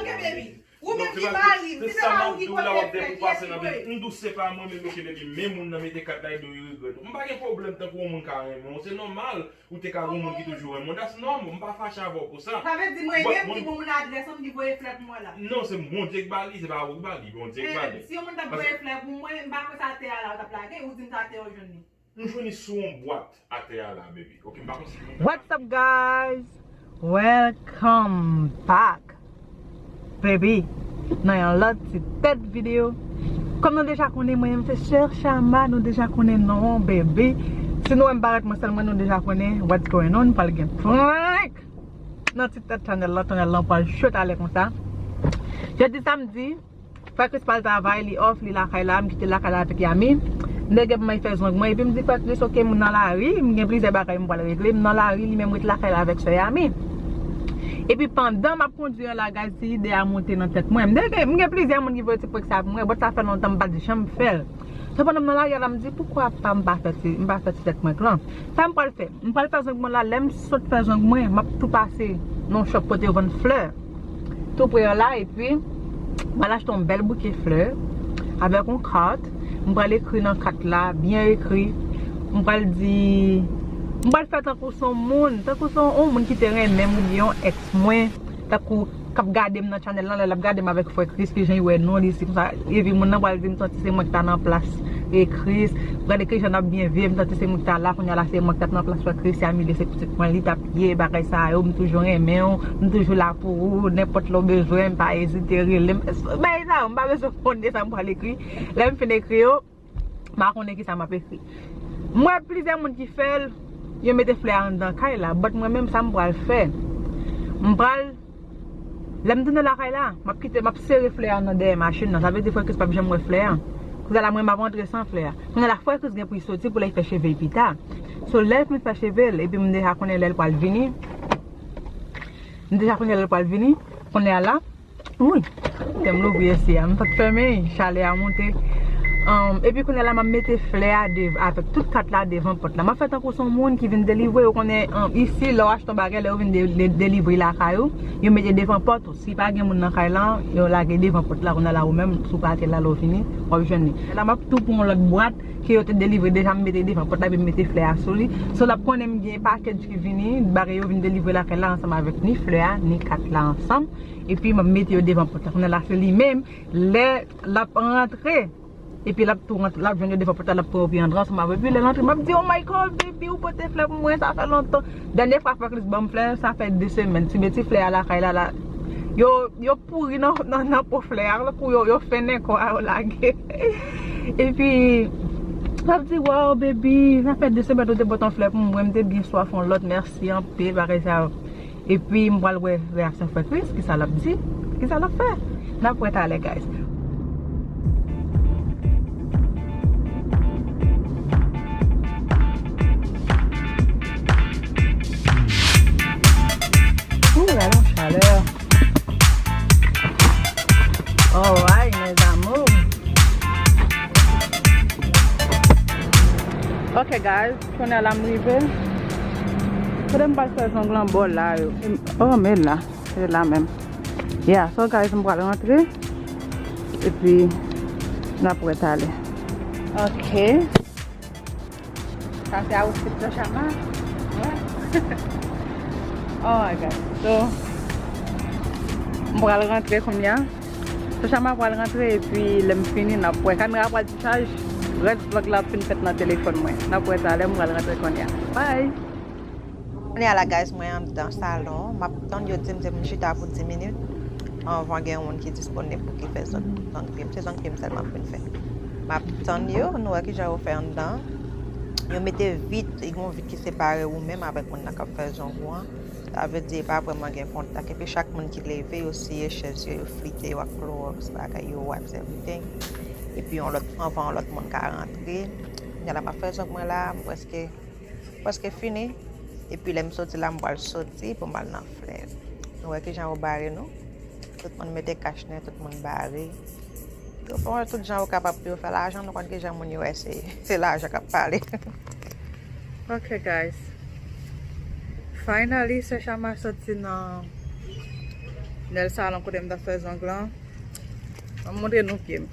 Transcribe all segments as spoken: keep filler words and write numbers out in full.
Baby. Ou menm ki mari m, se pa ou ki pran reflèks pou pase nan vre. M dous se pa mwen menm, ok, baby, men moun nan mete kat la, e do yo regrèt. M pa gen pwoblèm tankou yon moun ka renmen w, se nòmal ou te ka gen yon moun ki toujou renmen w, that's normal, m pa fache avè w pou sa. Sa vle di mwen menm ki bon moun adrès an, m ki voye flè pou mwen la. Non, se Bondye ki ba li, se pa ou ki ba li, Bondye ki ba li. Si yon moun t ap voye flè pou mwen, m pa kwè se atè a la ou t ap lage, ou di m se atè a w jwenn li. M jwenn li sou yon bwat atè a la, baby. Ok, m pa konn si. What's up, guys? Welcome back, baby, nan yon lòt ti tèt videyo. Kòm nou deja konnen, mwen menm se Sè Chama, nou deja konnen non, baby. Si nou wè m parèt mwen sèl mwen, nou deja konnen what's going on, pral gen prank nan ti tèt chanèl lan, chanèl lan pral cho talè konsa. Jodi samdi, Frè Chris pa al travay, li off, li lakay la, m kite l lakay la avèk Yami. M te gen pou m al fè zong mwen, epi m di Frè Chris, ok, m nan lari, m gen plizyè bagay m pral regle, m nan lari, li menm ret lakay la avèk sè Yami. Epi pandan m ap kondui an la, guys, ti ide a monte nan tèt mwen. M te gen, m gen plizyè moun ki voye ti prank sa pou mwen, but sa fè lontan m pa t janm fè l. Sepandan, m nan lari a la, m di, poukwa pa m pa fè ti, m pa fè ti tèt prank lan? Sa m pral fè? M pral fè zong mwen la, lè m sot fè zong mwen, m ap tou pase nan yon shop kote yo vann flè. Tou pre an la, epi m pral achte yon bèl bouke flè avèk yon kat. M pral ekri nan kat la, byen ekri. M pral di, m pral fè tankou se yon moun, tankou se yon moun ki te renmen m oubyen yon èks mwen, tankou k ap gade m nan chanèl lan, lè l ap gade m avèk frè Chris, ki jan l wè non li, se konsa, epi moun nan pral di m santi se mwen ki ta nan plas, e, Chris, gade ki jan n ap byen viv, m santi se mwen ki ta la, kounye a la se mwen ki t ap nan plas frè Chris, Yami li se pitit mwen, li t ap ye, bagay sa yo, m toujou renmen w, m toujou la pou ou, nenpòt lè w bezwen m, pa ezite, rele m, bagay sa yo, m pa bezwen konn de sa m pral ekri, lè m fin ekri yo, m pa konnen kisa m ap ekri. M wè plizyè moun ki fè l, yo mete flè a anndan kay la, but mwen menm sa m pral fè. M pral, lè m tounen lakay la, m ap kite, m ap sere flè a nan dèyè machin nan. Sa vle di frè Chris p ap janm wè flè a. Kounye a la, mwen m ap antre san flè a. Kounye a la, frè Chris gen pou l soti pou l al fè cheve l pita. So, lè l fin fè cheve l, epi m deja konnen lè l pral vini. M deja konnen lè l pral vini. Kounye a la, Wi, te m louvri esye a, m fèk fèmen, chalè a monte. Anm, epi kounye a la, m ap mete flè a dev-, avèk tout kat la devan pòt la. M ap fè tankou se yon moun ki vin delivre, ou konnen, anm, isi, lè w achte yon bagay, lè yo vin de-, de-, delivre lakay ou, yo mete devan pòt ou. Si pa gen moun nan kay lan, yo lage devan pòt la, kounye a la, ou menm, si w pa te la, lè w vini, w ap jwenn li. La, m ap tou pran yon lòt bwat ke yo te delivre deja, m mete devan pòt la, epi m mete flè a sou li. So, l ap konnen m gen package ki vini, bagay yo vin delivre lakay la ansanm avèk ni flè a, ni kat la ansanm. Epi m ap mete yo devan pòt la. Kounye a la se li menm, lè l ap rantre, epi l ap tou rantre, l ap jwenn yo devan pòt la, l ap pran yo pi anndan ansanm avè. Epi lè l rantre, m ap di, "Oh my God, baby, ou pote flè pou mwen, sa fè lontan." Dènye fwa frè Chris ban m flè, sa fè de semèn. Ti beti flè a lakay la, la, yo, yo pouri nan, nan, nan po flè a, tankou yo, yo fennen kò a, yo lage. Epi, l ap di, "Wow, baby, sa fè de semèn ou te pote yon flè pou mwen, m te byen swaf yon lòt, mèsi anpil," bagay sa yo. Epi m pral wè reyaksyon frè Chris, kisa l ap di, kisa l ap fè. N ap wè talè, guys. Ooh, gade yon chalè. Alright, mes amours. Ok, guys. Kounye a la m rive. Kote m pral fè zong lan bò la yo. Oh, men la. Se la menm. Yeah, so guys, m pral rantre. Epi, n ap wè talè. Ok. Sa se outfit Sè Chama. Oh my God. So, m pral rantre kounye a. Sè Chama pral rantre epi lè m fini, n ap wè. Kamera pral Chaj, rès vlòg la ap fin fèt nan telefòn mwen. N ap wè talè, m pral rantre kounye a. Bye! Kounye a la, guys, mwen anndan salon. M ap tann yo di m se pou m chita pou dis minit anvan gen yon moun ki disponib pou ki fè zong, zong pye m. Se zong pye m sèlman m vin fè. M ap tann yo, nou wè kijan yo fè anndan. Yo mete vit, gen yon vit ki separe ou menm avèk moun nan k ap fè zong ou an. Sa vle di, e pa vrèman gen kontak. Epi chak moun ki leve, yo siye chèz yo, yo flite yo ak klowòks, bagay yo, wipes, everything. Epi yon lòt, anvan yon lòt moun ka rantre. Kounye a la, m ap fè zong mwen la, m prèske, prèske fini. Epi lè m soti la, m pral soti pou m al nan flè. Nou wè kijan yo bare nou. Tout moun mete kach nen, tout moun bare. Yo fè tout jan yo kapab pou yo fè lajan, nou konn kijan moun yo ye, se, se lajan k ap pale. Ok, guys. Finally, Sè Chama soti nan Nèl salon kote m t ap fè zong lan. M ap montre nou pye m.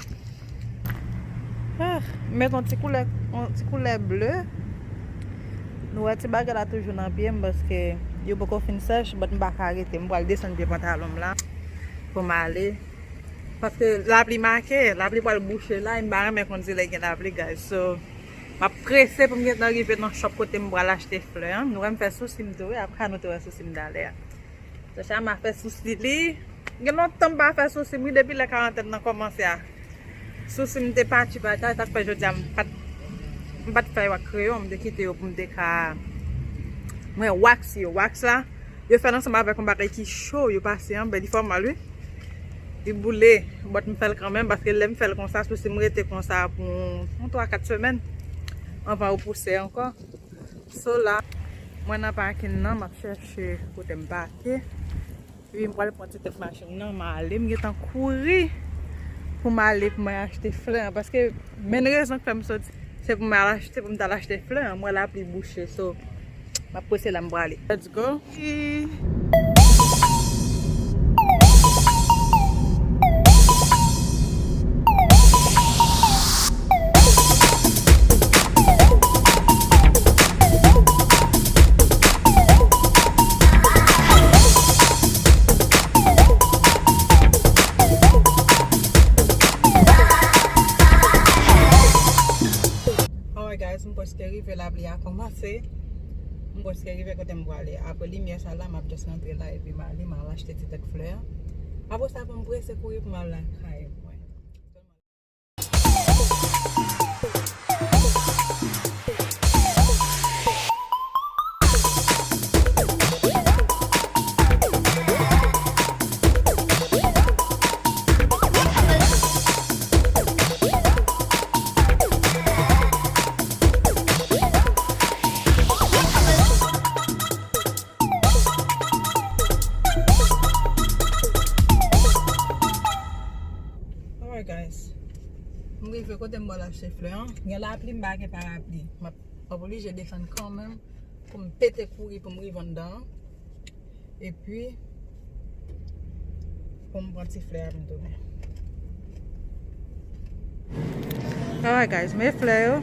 Ah, m met yon ti koulè, yon ti koulè ble. Nou wè ti bagay la toujou nan pye m paske yo poko fin sèch, but m pa ka rete. M pral desann pye pantalon m la pou m ale. Paske lapli make, lapli pral bouche la, e m pa renmen konn se lè gen lapli, guys. So, m ap prese pou m gentan rive nan shop kote m pral achte flè an. Nou wè m fè sousi m tou, wi, apre nou te wè sousi m talè a. Sasha m a fè sousi li. Gen lontan m pa fè sousi m, wi, depi lè karantèn nan kòmanse a. Sousi m te pati, pati, sa k fè jodi a m pa t, m pa t fè yo ak kreyon, m te kite yo pou m te ka, mwen wax yo, wax la, yo fè l ansanm avèk yon bagay ki cho, yo pase anba, li fè mal, wi. Li boule, but m fè l kanmenm, paske lè m fè l konsa, sousi m rete konsa pou yon twa, kat semèn, anvan yo pouse ankò. So la, mwen nan pakin nan, m ap chèche kote m pake. Epi m pral pran ti tèt machin nan, m ale, m gentan kouri pou m ale pou mwen achte flè an. Paske menn rezon k fè m soti, se pou m al achte, pou m t al achte flè an. Mwen lapli bouche, so, m ap prese la, m prale. Let's go. Alright, guys, m prèske rive, lapli a kòmanse. M prèske rive kote m prale. Apre limyè sa la, m ap just rantre la epi m ale, m al achte ti tèt flè an. Apre sa, pou m prese kouri pou m al lakay mwen. Alright, guys. M rive kote m pral achte flè an. Gen lapli, m pa gen parapli. M ap, m ap oblije desann kanmenm pou m pete kouri pou m rive anndan an. Epi, pou m pran ti flè a pou m tounen. Alright, guys, men flè yo.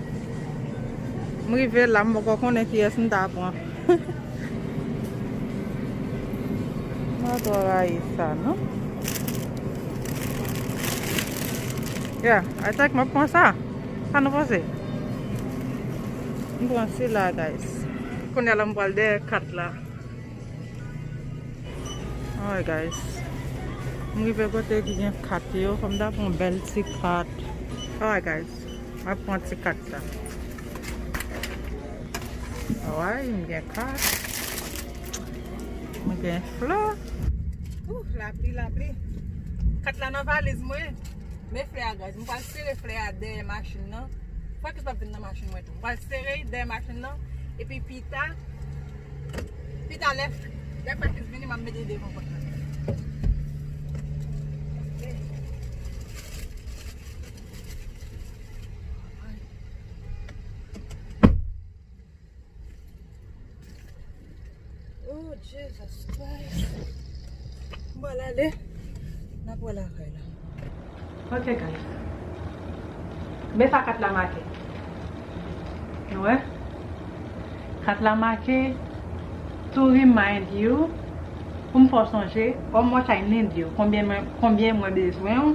M rive la, m poko konnen kiyès m ta pran. Mwen twò rayi sa, non? Yeah, I think m ap pran sa. Sa nou panse? M pran sila, guys. Kounye a la, m pral dèyè kat la. Alright, guys. M rive kote ki gen kat yo. Fò m ta pran yon bèl ti kat. Alright, guys. M ap pran ti kat sa. Alright, m gen kat. M gen flè. Ouh, lapli, lapli. Kat la nan valiz mwen. Men flè a, guys. M pral sere flè a dèyè machin nan. Frè Kris p ap vin nan machin mwen tou. M pral sere l dèyè machin nan. Epi pita, pita lè, lè frè Kris vini, m ap mete l devan pòt la. Oh, Jesus Christ. M pral ale. N ap wè lakay la. Ok, guys. Men sa kat la make. Nou wè? Kat la make, to remind you, pou m fè w sonje, how much I need you. Konbyen mwen, konbyen mwen bezwen w.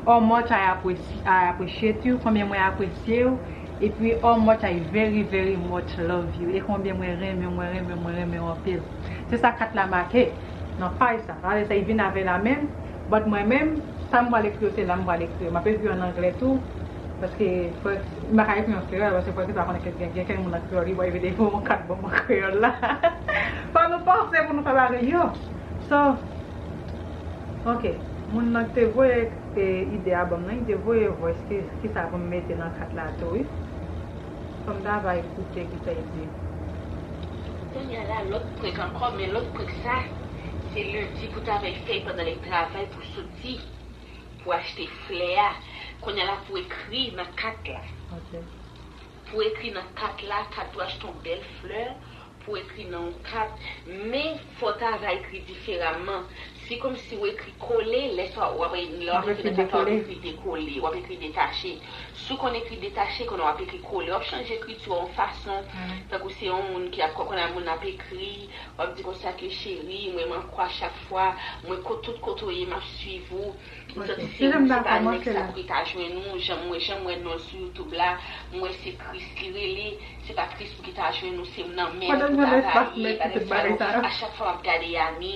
How much I appreci-, I appreciate you. Konbyen mwen apresye w. Epi, how much I very, very much love you. E konbyen mwen renmen, mwen renmen, mwen renmen w anpil. Se sa kat la make nan paj sa. Sa vle di sa, li vin avè l la menm. But mwen menm, sa m pral ekri yo, se la m pral ekri yo. M ap ekri yo an anglè tou. Paske, frè, m pa ka ekri an kreyòl, paske frè Kris pa konnen ke gen, gen, gen moun an kreyòl, li pral vin devan yon kat ban m an kreyòl la. Fò nou panse pou nou fè bagay yo. So, ok. Moun nan ki te voye, e, ide a ban m nan, li te voye voice ki, kisa pou m mete nan kat la tou, wi. Fò m ta va ekoute kisa l di. Kounye a la, lòt prank ankò, men lòt prank sa, se lendi pou ta va fè pandan l ap travay pou soti, pou achte flè a. Kounye a la, pou ekri nan kat la. Ok. Pou ekri nan kat la, kat pou achte yon bèl flè, pou ekri nan yon kat, men fò w ta va ekri diferaman. Se kòmsi w ekri kole, lè sa w ap, lè w ap ekri nan papye, w ap ekri dekole, w ap ekri detache. Si w konn ekri detache, konnen w ap ekri kole. W ap chanje ekriti w a yon fason, tankou se yon moun ki ap, konn moun ap ekri, w ap di konsa ke cheri, mwen, m ankwaj chak fwa, mwen, ko-, tout kote w ye, m ap swiv ou. M santi se ou, se pa nèg sa pou ki ta jwenn ou, jan mwen, jan mwen non l sou YouTube la, mwen se Chris li rele, se pa Chris pou ki ta jwenn ou, se nan men nou pou ta va ye, bagay sa yo. A chak fwa m ap gade Yami,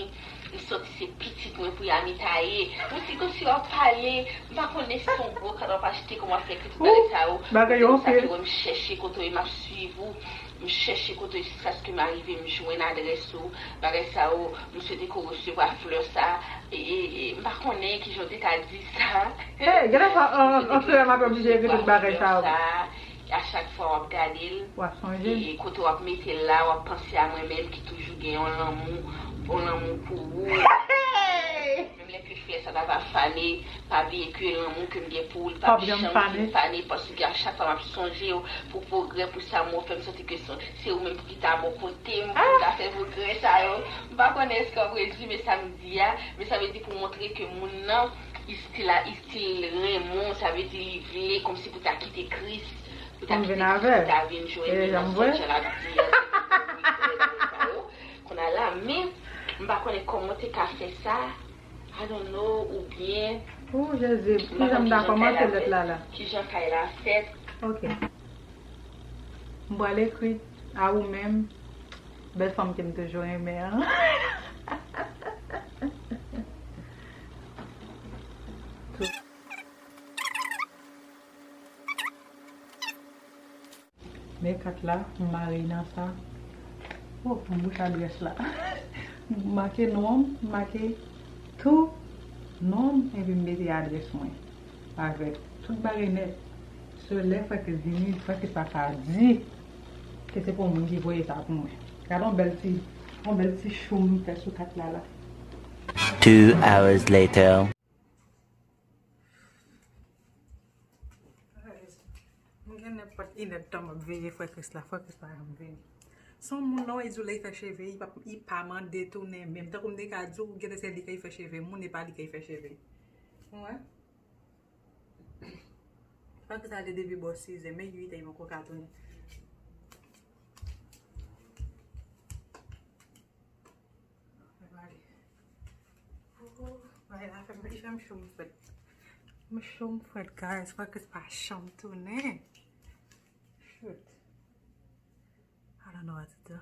m santi se pitit mwen pou Yami ta ye. Ou si konsi w ap pale, m pa konnen si se yon gwo kad w ap achte, kòman w ap fè ekri tout bagay sa yo. Bagay yo anpil. M chèche kote w ye, m ap swiv ou. M chèche kote jiskaske m arive, m jwenn adrès ou. Bagay sa yo, m swete ke w resevwa flè sa. E, e, e, m pa konnen kijan w te ka di sa. Hey, gade sa, an, an, frè m ap oblije ekri tout bagay sa yo. A chak fwa w ap gade l, w ap sonje. E, e kote w ap mete l la, w ap panse a mwen menm ki toujou gen yon lanmou, yon lanmou pou ou. Menm lè ke flè sa ta va fane, pa bliye ke lanmou ke m gen pou ou, li p ap janm fin fane, paske a chak fwa m ap sonje w pou pwogrè, pou sa m fè, m santi ke se, se ou menm pou ki ta bò kote m, pou ta fè pwogrè sa yo. M pa konnen èske w ap rezime sa m di a, men sa vle di pou montre ke moun nan, li still, li still renmen w, sa vle di li vle kòmsi pou ta kite Chris, pou ta kite Chris, pou ta vin jwenn li nan sèl jan l ap di a, se pou wi, bagay sa yo. Kounye a la, men, m pa konnen kòman w te ka fè sa, I don't know, oubyen. Oh, Jezi, kijan m ta kòmante lèt la la? Kijan kay la fèt? Ok. M pral ekri a ou menm, bèl fanm ke m toujou renmen an. Men kat la, m mare nan sa. Oh, m bouch adrès la. M make non m, m make tou non m, epi m mete adrès mwen. Avèk tout bagay nèt. Se lè frè Chris vini, frè Chris pa ka di ke se pou moun ki voye sa pou mwen. Gade yon bèl ti, yon bèl ti chou m fè sou kat la la. Two hours later. Guys, m gen nenpòt inèdtan m ap veye frè Chris la, frè Chris pa janm vini. Se yon moun non, li di w lè li fè cheve, li pa, li pa mande tounen menm. Tankou m te ka di w, gen de se li k fè cheve moun, e pa li k fè cheve. Ou wè? Frè Chris ale depi bò sizè, men uit è, li poko ka tounen. Mwen pale. Ooh, bagay la fè m, li fè m cho m frèt. M cho m frèt, guys. Frè Chris pa janm tounen. Shoot. I don't know what to do.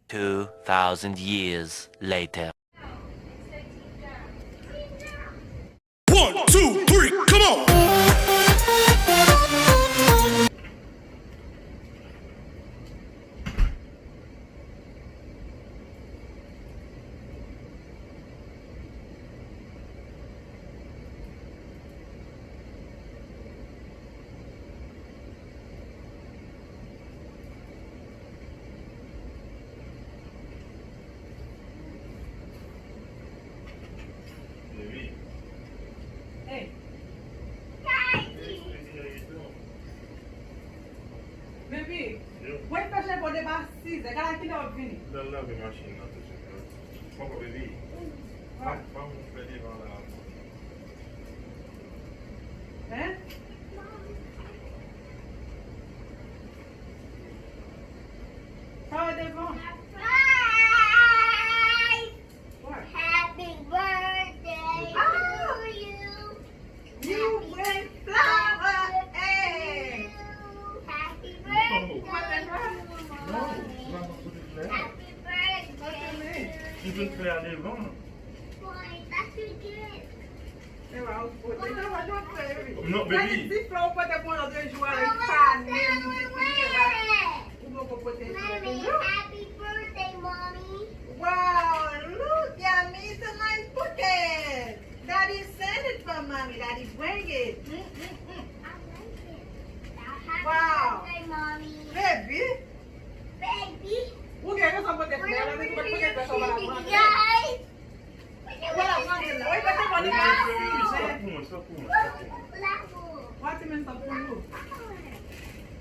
Two thousand years later. One, two, three, come on! Baby. Hey. Baby. Mwen fè cheve w depi a sizè, gade kilè w ap vini. L al lave machin nan tousuit la. Poko, baby. Pa, pa moun fè devan la. Hein? Sa w devan? Surprise! What? Happy birthday to you. You bring flower, hey. Happy birthday to you. Happy birthday. Ou vin fè a devan. Boy, that's your gift. Non, baby. Gade ti flè w pote pou lòt jou a, li pa menm. Ou poko pote flè pou nou. Mommy, happy birthday, mommy. Wow, look, Yami, it's a nice bouquet. Daddy send it for mommy. Daddy bring it. Mm, mm, mm. I like it. Wow. Happy birthday, mommy. Baby. Baby. Ou gen rezon pote flè la, men ou pote flè sa w pa la pran. Guys. Ou pa la pran la. Wi, pote flè la. Sa pou mwen, sa pou mwen, sa pou mwen. What you mean, sa pou nou?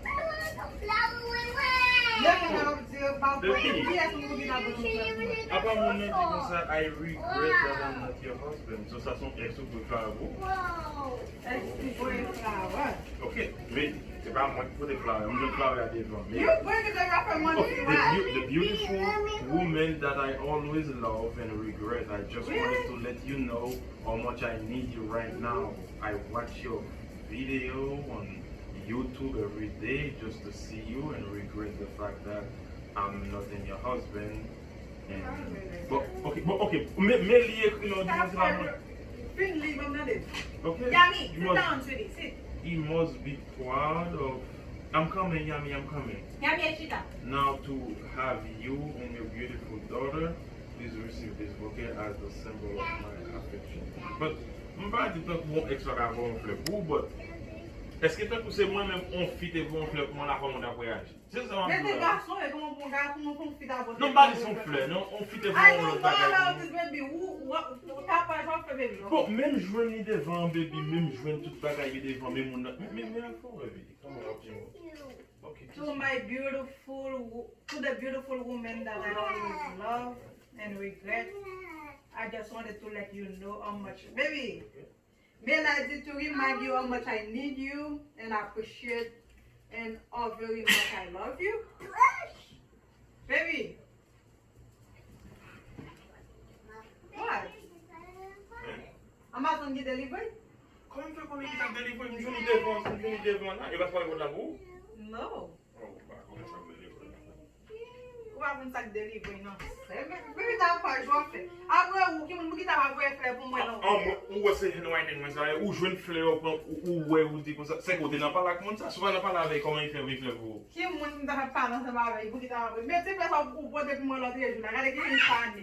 Flower, flower, flower. Lè moun ap di Baby, apa moun nan di konsa, "I regret that I'm not your husband." So, sa se yon ex ou voye flower pou? Ex ou voye flower. Ok, men se pa mwen ki pote flower. Mwen jwenn flower a devan. Men you bring it to your family, okay, the, right? Beau- the beautiful woman that I always love and regret. I just wanted to let you know how much I need you right now. I watch your video on YouTube every day just to see you and regret the fact that I'm not in your husband. And, but, okay, but, okay, men, men li ekri non, di mwen se pa mwen. Fin li, ban m tande. Okay. Yami, sit down, sweetie, sit. He must be proud of. I'm coming, Yami, I'm coming. Yami, e chita. Now to have you and your beautiful daughter, please receive this bouquet as the symbol of my affection. But, m pa di tankou yon ex pa ka voye yon flè pou ou, but èske tankou se mwen menm, yon fi te voye yon flè pou mwen, la kòman w t ap reyaji? Se sa m ap di w la. Mete gason, e kòman pou yon gason, pou yon fi ta voye. Non, m pa di se yon flè, non, yon fi te voye yon lòt bagay pou mwen. Baby, ou, ou, ou tapaj w ap fè, baby. Bon, menm jwenn li devan, baby, menm jwenn tout bagay yo devan, men moun nan, men, men, men, baby, kòman w ap di mwen? Okay. To my beautiful, wo- to the beautiful woman that I always love and regret, I just wanted to let you know how much, baby. Melody, to remind you how much I need you and I appreciate and how very much I love you. Baby. What? Amazon ki delivre? Kòman m fè konnen ki t ap delivre? M jwenn li devan, m jwenn li devan la. Yo pa t pale kot la pou ou? No. Oh, m pa konnen sa k delivre. Ou pa konn sa k delivre, non. Baby, ta pa jwe fè. Apre ou, ki moun pou ki ta va voye flè pou mwen, non? An, mwen, ou wè se handwriting mwen sa ye, ou jwenn flè yo pran, ou, ou wè, ou di konsa, se kote nan pale ak moun sa, si w pa nan pale avè l, kòman li fè voye flè pou ou? Ki moun ki ta va pale ansanm avè l, pou ki ta va voye? Men ti flè sa ou pote pou mwen lòt jou la, gade ki moun fane.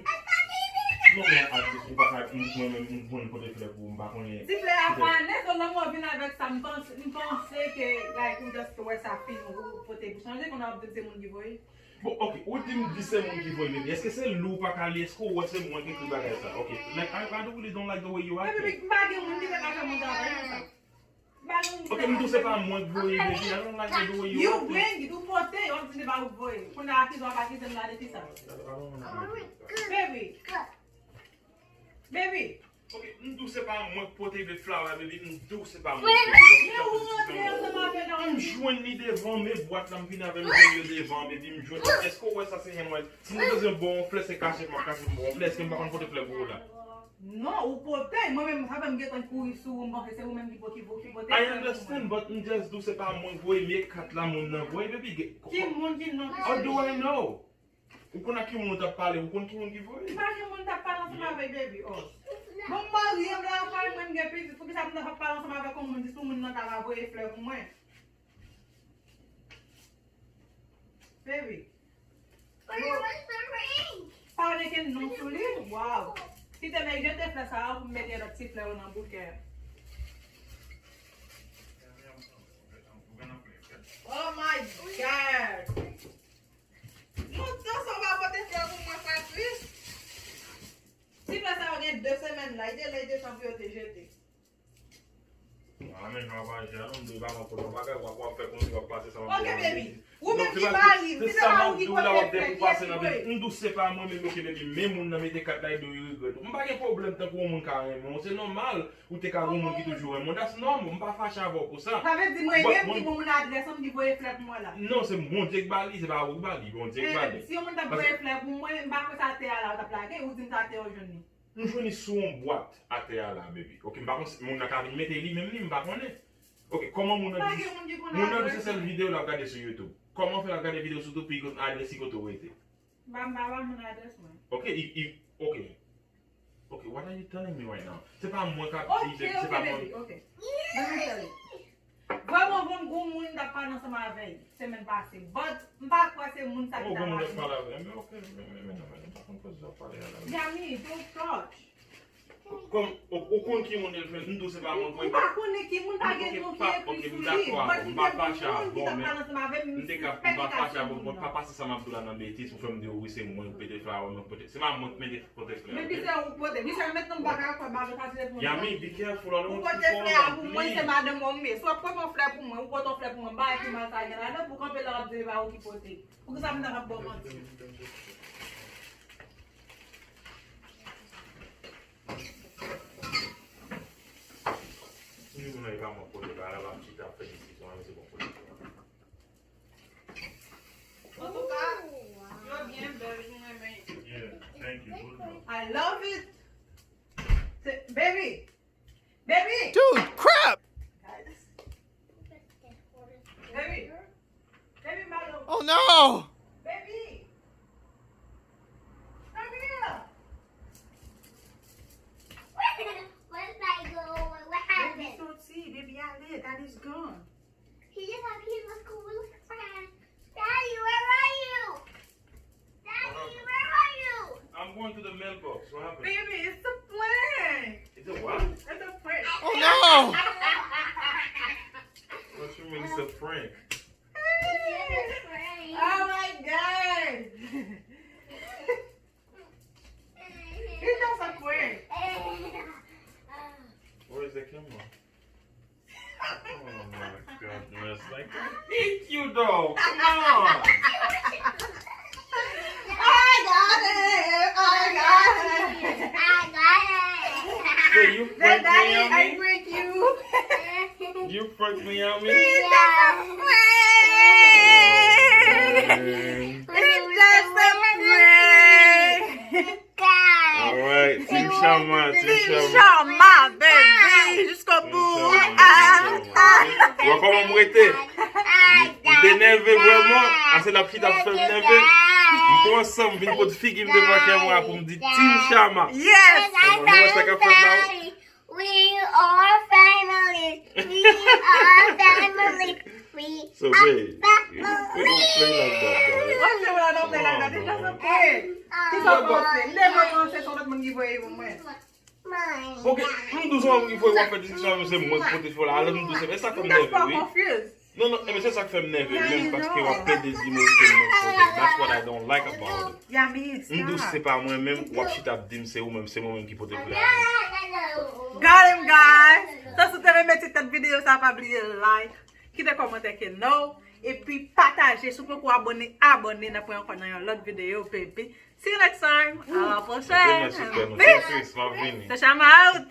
Non, men atis, ou pa ka, mwen menm, m konn pote flè pou ou, m pa konnen. Ti flè a fane, so lè mwen vin avèk sa, m panse, m panse ke, like, ou just wè sa fin, ou pote pou chanje, kounye a w ap di m se moun ki voye. Bon, ok, ou di m di se moun ki voye, men èske se li ou pa ka li? Èske ou wè se mwen ki ekri bagay sa? Ok, like, I, I don't really don't like the way you acting. Baby, m pa gen moun ki te ka fè moun travay konsa. M pa gen moun ki te ka fè. Ok, m di w se pa mwen ki voye, baby. I don't like the way you acting. You bring it, ou pote, w ap di se pa ou ki voye. Kounye a, akize w ap akize m la de kisa? I don't wanna. Baby. Baby. Ok, m di w se pa mwen k pote de flower, baby, m di w se pa mwen k pote. Men ou rantre ansanm avè l. M jwenn li devan, men bwat la, m vin avè l, m jwenn yo devan, baby, m jwenn. Èske w wè sa se handwriting? Si m te bezwen ba w yon flè, se kachèt m ap kache pou w ba w yon flè. Èske m pa konn pote flè pou ou la? Non, ou pote, mwen menm, sa fè m gentan kouri sou ou, m panse se ou menm ki po-, ki po-, ki pote flè pou mwen. I understand, but m just di w se pa mwen k voye, men kat la moun nan voye, baby. Ki moun ki non ki sou li? How do I know? Ou konn ak ki moun ou t ap pale, ou konn ki moun ki voye. M pa gen moun m t ap pale ansanm avèk, baby, oh. Bon, m marye, m la fè mwen, m gen pitit, poukisa m t ap pale ansanm avèk yon moun jis pou moun nan ta va voye flè pou mwen? Baby. Pa gen non sou li, wow. Kite m jete flè sa a pou m mete lòt ti flè yo nan boukè. Oh my God. Lontan sa w pa pote flè pou mwen, frè Chris. Ti flè sa yo gen de semèn la, li te lè, li te san pou yo te jete. Ah, men jan w ap aji a, non, m di w pa konn kote w bagay, w ap, w ap fè kòmsi w ap pase sa, w ap. Ok, baby. Ou menm ki ba li, si se pa ou ki pote flè, kiyès ki voye? M di w se pa mwen menm, ok, baby, men moun nan mete kat la, li di w li regrèt. M pa gen pwoblèm tankou yon moun ka renmen w, se nòmal. Ou te ka gen moun ki toujou renmen w. That's normal. M pa fache avè w pou sa. Sa vle di mwen menm ki ban moun adrès an, m ki voye flè pou mwen la. Non, se Bondye ki ba li, se pa ou ki ba li. Bondye ki ba li. Si yon moun t ap voye flè pou mwen, m pa kwè se atè a la ou t ap lage, ou di m se atè a ou jwenn li. M jwenn li sou yon bwat atè a la, baby. Ok, m pa konn si moun nan ka vin mete li menm li, m pa konnen. Ok, kòman moun nan di, moun nan di se sèl videyo l ap gade sou YouTube. Kòman fè l ap gade videyo sou YouTube pou li konn adrès li kote w rete? M pa, m pa ba moun adrès mwen. Ok, i, i, ok. Ok, what are you telling me right now? Se pa mwen k ap di, se pa mwen. Ok, ok, baby, ok. Let me tell you. Vrèman, vrèman, gon moun m t ap pale ansanm avè l semèn pase. But, m pa kwè se moun sa ki ta va vini. Oh, gon moun m t ap pale avè l. Men ok, men, men, men, non, men, m pa konn kote w ap pale a la. Yami, don't touch. Kòm ou, ou konn ki moun Elfen, m di w se pa mwen, mwen pa konnen ki moun, pa gen moun ki ekri sou li. Mwen si te konn moun ki t ap pale ansanm avè m, m te ka, m pa fache avè w, mwen pa pase sa m ap di w la nan betiz pou fè m di w wi se mwen ki pote flè a, mwen ki pote. Se pa mwen ki mete pote flè a, ok? Depi se ou ki pote. Michel, mentnan m pa ka kwè, m pa vle pase pou mwen. Yami, be careful, I don't want you to fall in love, please. Ou pote flè a pou mwen, se madanm mwen m ye. Si w ap pran yon flè pou mwen, ou pote yon flè pou mwen, m pa wè ki mal sa gen ladan pou w kanpe la w ap di se pa ou ki pote. Poukisa m nan ap ba w manti? Toujou nan e pa mwen kote ba la, m ap chita ap fè diskisyon, men se bon kote. Antouka, yo byen bèl, m renmen. Yeah, thank you. Good one. I love it. Se- Baby. Baby. Dude, crap! Guys. Baby. Baby, my love. Oh no! Baby. Come here. Where's my gold? What happened? Baby, don't see. Baby, I live. That is gone. He just had, he was cool with friends. Daddy, where are you? Daddy, where are you? I'm going to the mailbox. What happened? Baby, it's a prank. It's a what? It's a prank. Oh no! What you mean it's a prank? It's a prank. Oh my God! It's just a prank. Where is the camera? Oh my goodness. Like, thank you though. Come on. I got it. I got it. I got it. So you prank me, Yami? I prank you. You prank me, Yami? It's just a prank. It's just a prank. Alright, Team Shama, Team Shama. Team Shama, baby, jusqu'au bout. Ah, ah. Wè kòman m rete? M te nève vrèman. Ase l ap chita pou fè m nève. M pran san m vin pot figi m devan kèmera pou m di Team Shama. Yes. Kòman nou wè sa k ap fèt la? We are family. We are family. We are family. So, babe, we, we don't play like that, guys. Why you wanna play like that? It's just a prank. Ki sa w panse? Leve w panse se yon lòt moun ki voye pou mwen. Ok, m di w se yon moun ki voye w ap fè diskisyon avè m, se mwen ki pote flè a, alò m di w se, e sa k fè m nève, wi. Non, non, e men se sa k fè m nève menm, paske w ap plede di m se mwen ki pote. That's what I don't like about it. Yami, stop. M di w se pa mwen menm, w ap chita ap di m se ou menm, se mwen menm ki pote flè a. Got him, guys! So, si w te renmen ti tèt videyo sa, pa bliye like, kite kòmantè ke nou, epi pataje. Si w poko abòne, abòne, n ap wè ankò nan yon lòt videyo, baby. See you next time. À la prochaine. Peace. Tchau, tchau, I'm out.